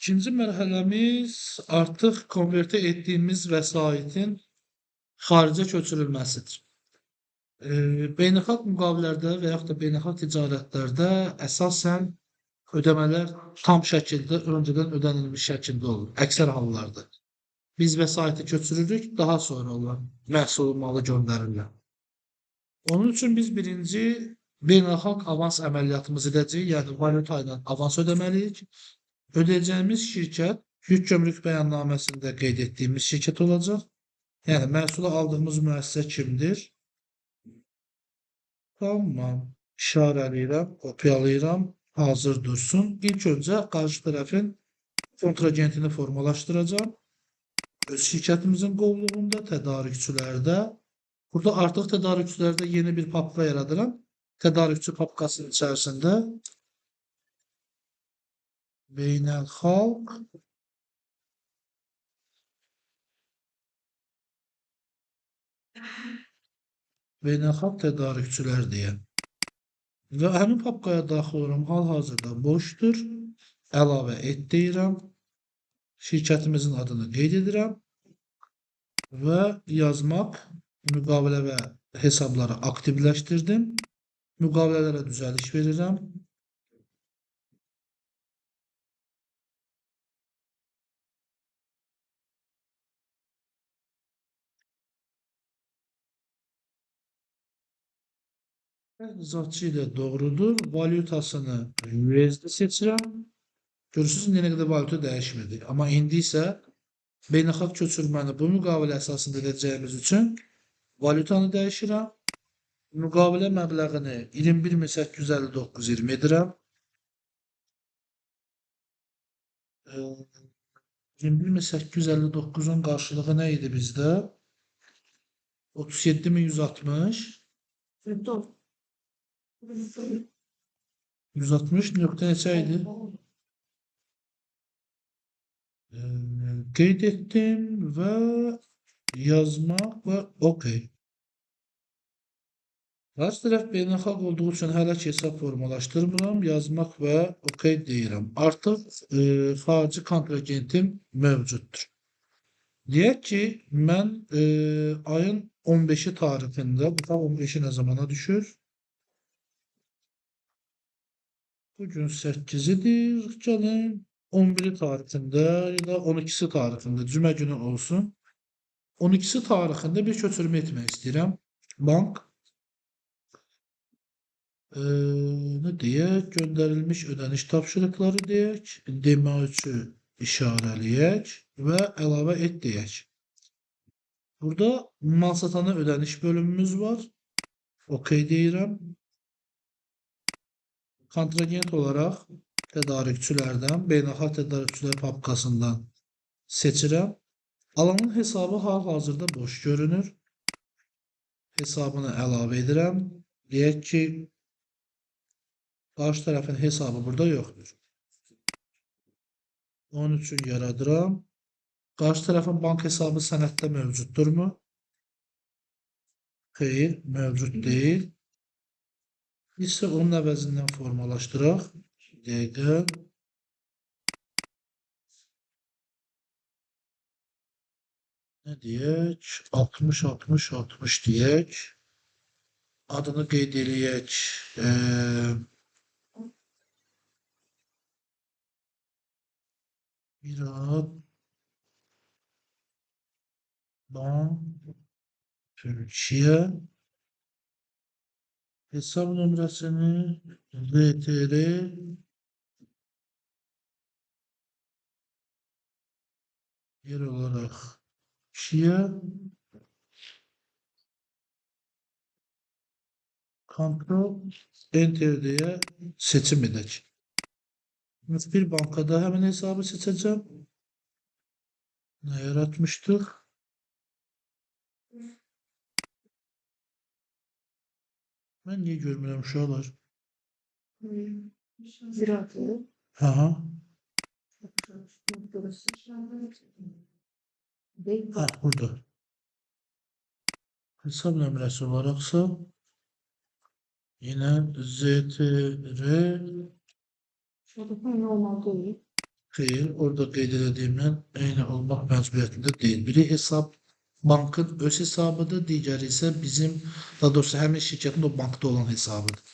İkinci mərhələmiz artıq konvertə etdiyimiz vəsaitin xaricə köçürülməsidir. Beynəlxalq müqavilələrdə və yaxud da beynəlxalq ticarətlərdə əsasən ödəmələr tam şəkildə öncədən ödənilmiş şəkildə olur. Əksər hallarda. Biz vəsaiti köçürürük, daha sonra onlar məhsulu malı göndərirlər. Onun üçün biz birinci beynəlxalq avans əməliyyatımızı edəcəyik, yəni valyuta ilə avans ödəməliyik. Ödəyəcəyimiz şirkət yük gömrük bəyannaməsində qeyd etdiyimiz şirkət olacaq. Yəni məhsulu aldığımız müəssisə kimdir? Tamam. İşarələyirəm, kopyalayıram. Hazır dursun. İlk öncə qarşı tərəfin kontragentini formalaşdıracağam. Öz şirkətimizin qovluğunda, tədarükçülərdə. Burada artıq tədarükçülərdə yeni bir papka yaradıram. Tədarükçü papkasının içərisində beynəlxalq tədarükçülər deyə. Və həmin papkaya daxil oluram. Hal-hazırda boşdur. Əlavə et deyirəm. Şirkətimizin adını qeyd edirəm. Və yazmaq, müqavilə və hesabları aktivləşdirdim. Müqavilələrə düzəliş verirəm. İzahçı ilə doğrudur. Valyutasını USD seçirəm. Görürsünüz, indi nə qədər valyuta dəyişmirdi. Amma indi isə beynəlxalq köçürməni bu müqavilə əsasında edəcəyimiz üçün valyutanı dəyişirəm. Müqavilə məbləğini 21.859.20 edirəm. 21.859-un qarşılığı nə idi bizdə? 37.160. 160 nöqtə neçə idi? Qeyd etdim və yazmaq və OK. Qarşı tərəf beynəlxalq olduğu üçün hələ ki hesab formalaşdırmıram. Yazmaq və OK deyirəm. Artıq xarici kontragentim mövcuddur. Deyək ki, mən ayın 15-i tarixində, bu tam 15-i nə zamana düşür? Bugün 8-idir. Gəlin 11-i tarixində ya da 12-si tarixində, cümə günü olsun. 12-si tarixində bir köçürmə etmək istəyirəm. Bank nə deyək? Göndərilmiş ödəniş tapşırıqları deyək. Dema 3-ü işarələyək və əlavə et deyək. Burada mal satana ödəniş bölümümüz var. OK deyirəm. Kontragent olaraq tədarükçülərdən, beynəlxalq tədarükçülər papkasından seçirəm. Alanın hesabı hal-hazırda boş görünür. Hesabını əlavə edirəm. Deyək ki, qarşı tərəfin hesabı burada yoxdur. Onun üçün yaradıram. Qarşı tərəfin bank hesabı sənəddə mövcuddurmu? Xeyr, mövcud deyil. Isə onun əvəzindən formalaşdıraq. Dəqiqə. Nə deyək? 60, 60, 60 deyək. Adını qeyd eləyək. Ziraat Bank Türkiye hesab nömrəsini VTR yer olaraq 2'ye Ctrl Enter deyə seçim edək. Bir bankada həmin hesabı seçəcəm. Nə yaratmışdıq? Mən niyə görmürəm uşaqlar? Ziraatı. Aha. Ha, burada. Hesab nömrəsi olaraqsa yine ZTR normal değil. Xeyr, orada qeyd elədiyimlə eyni olmaq məcburiyyətində deyil. Biri hesab bankın öz hesabıdır, digəri isə bizim, daha doğrusu həmin şirkətin o bankda olan hesabıdır.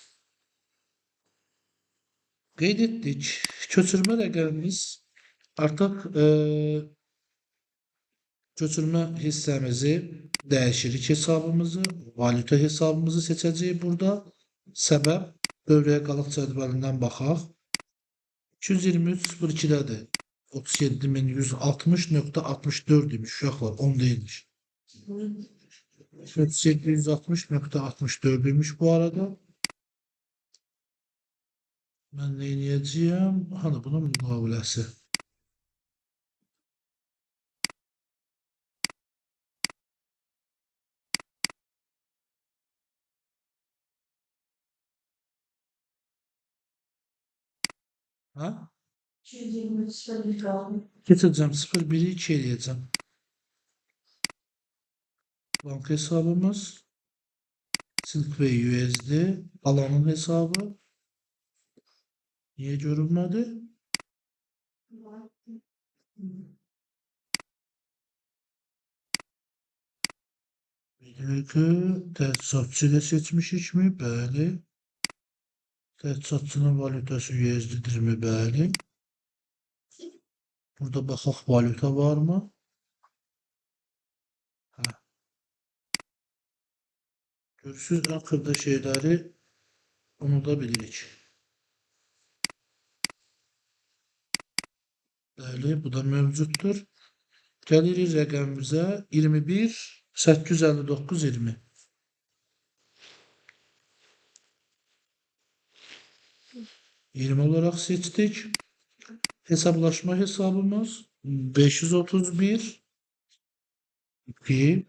Qeyd etdik. Köçürmə rəqəmimiz artıq köçürmə hissəmizi dəyişirik hesabımızı, valyuta hesabımızı seçəcəyik burada. Səbəb dövrəyə qalıq cədvəlindən baxaq. 223.02-dədir. 37.160.64 imiş uşaqlar, 10 deyilmiş. 37.160.64 imiş bu arada. Mən nə eləyəcəyəm? Hani bunun müqaviləsi? Ha? 223 kaldı. Keçəcəm 0,1-i 2 eləyəcəm. Banka hesabımız Silkway USD alanın hesabı. Niyə görünmədi? Bir dəqiqə, təchizatçı ilə seçmişikmi? Bəli. Təchizatçının valyutası USD-dirmi? Bəli. Burada baxaq valyuta varmı? Hə. Görürsünüz, ən xırda şeyləri unuda bilirik. Bəli, bu da mövcuddur. Gəlirik rəqəmimizə 21 859 20. 20 olaraq seçdik. Hesablaşma hesabımız 531 2.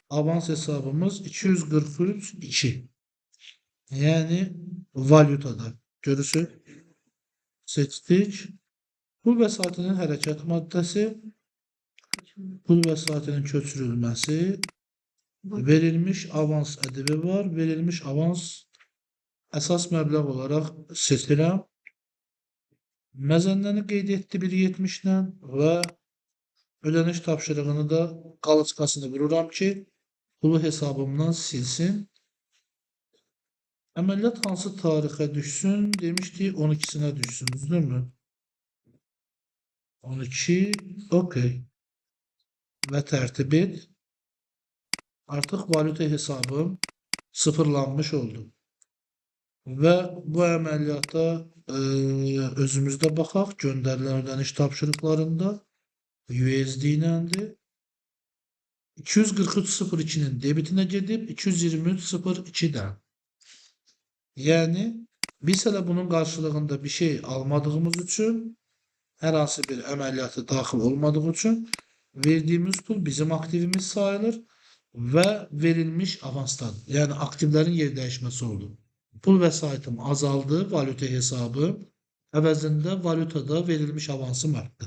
Avans hesabımız 243 2. Yəni valyutada. Görürsünüz. Seçdik. Pul vəsaitinin hərəkət maddəsi, pul vəsaitinin köçürülməsi, verilmiş avans ədəbi var. Verilmiş avans əsas məbləğ olaraq seçirəm. Məzənnəni qeyd etdi 1.70-lə və ödəniş tapşırığını da qalıçkasını vururam ki, pulu hesabımdan silsin. Əməliyyat hansı tarixə düşsün? Demişdik 12-sinə düşsün, düzdürmü? 12, okey. Və tərtib et. Artıq valyuta hesabım sıfırlanmış oldu. Və bu əməliyyata özümüzdə baxaq. Göndərilən ödəniş tapşırıqlarında USD iləndir. 243.02-nin debitinə gedib 223.02-dən. Yəni biz hələ bunun qarşılığında bir şey almadığımız üçün, hər hansı bir əməliyyatı daxil olmadığı üçün verdiyimiz pul bizim aktivimiz sayılır və verilmiş avansdadır. Yəni aktivlərin yer dəyişməsi oldu. Pul vəsaitim azaldı, valyuta hesabı əvəzində valyutada verilmiş avansım artdı.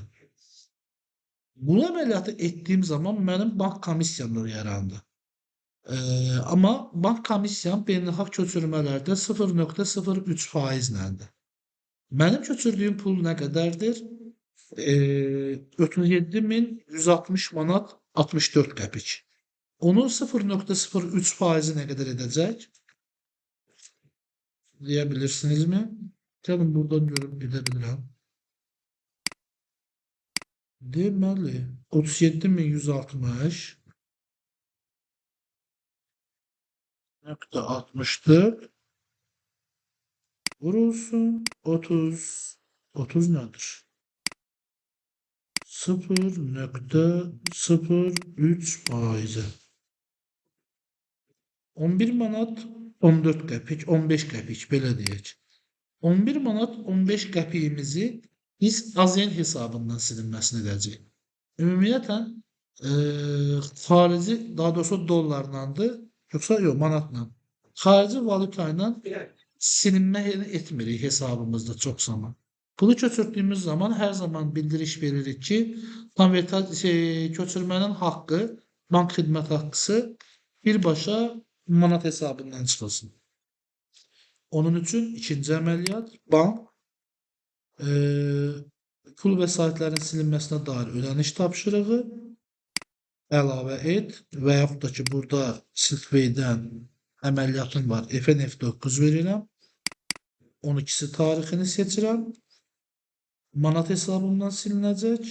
Bu əməliyyatı etdiyim zaman mənim bank komissiyam yarandı. Amma bank komissiyam beynəlxalq köçürmələrdə 0.03 faizləndir. Mənim köçürdüyüm pul nə qədərdir? 37.160 manat 64 qəpik. Onun 0.03 faizi nə qədər edəcək? Deyə bilirsinizmi? Gəlin buradan görüb edə bilirəm. Deməli, 37.160.64 vurulsun 30. 30 nədir? 0.03 faizə. 11 manat 14 qəpik, 15 qəpik, belə deyək. 11 manat 15 qəpiyimizi biz AZN hesabından silinməsini edəcəyik. Ümumiyyətlə, xarici, daha doğrusu dollarlandır, yoxsa yox, manatla. Xarici valyuta ilə silinmə etmirik hesabımızda çox zaman. Pulu köçürdüyümüz zaman hər zaman bildiriş veririk ki, köçürmənin haqqı, bank xidmət haqqısı birbaşa manat hesabından çıxılsın. Onun üçün ikinci əməliyyat bank Pul vəsaitlərinin silinməsinə dair ödəniş tapşırığı əlavə et və yaxud da ki, burada Silkway-dən əməliyyatım var. Fn F9 verirəm. 12-si tarixini seçirəm. Manat hesabımdan silinəcək.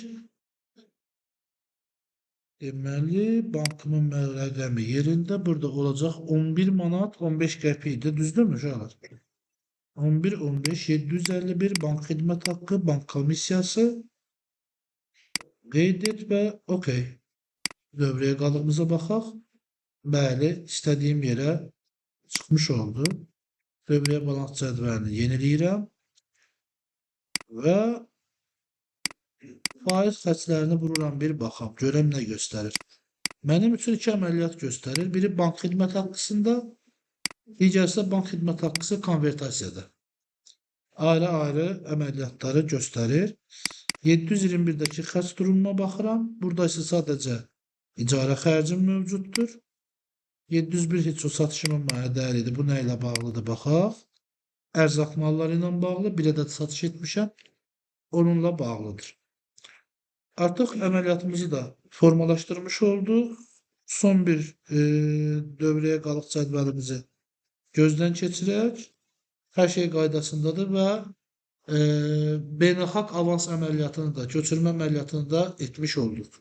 Deməli, bankımın rəqəmi yerində. Burada olacaq 11 manat 15 qəpik idi. Düzdürmü uşaqlar? 11, 15, 751 bank xidmət haqqı, bank komissiyası. Qeyd et və okey. Dövrəyə qalığımıza baxaq. Bəli, istədiyim yerə çıxmış oldu. Dövrəyə balans cədvəlini yeniləyirəm. Və faiz xərclərini vururam bir baxam, görəm nə göstərir. Mənim üçün iki əməliyyat göstərir. Biri bank xidmət haqqısında, digəri isə bank xidmət haqqısı konvertasiyada. Ayrı-ayrı əməliyyatları göstərir. 721-dəki xərc durumuna baxıram. Burada isə sadəcə icarə xərcim mövcuddur. 701 heç o satışımın mənə dəyər idi. Bu nə ilə bağlıdır baxaq. Ərzaq malları ilə bağlı bir ədəd satış etmişəm. Onunla bağlıdır. Artıq əməliyyatımızı da formalaşdırmış olduq. Son bir dövrəyə qalıq cədvəlimizi gözdən keçirək. Hər şey qaydasındadır və beynəlxalq avans əməliyyatını da, köçürmə əməliyyatını da etmiş olduq.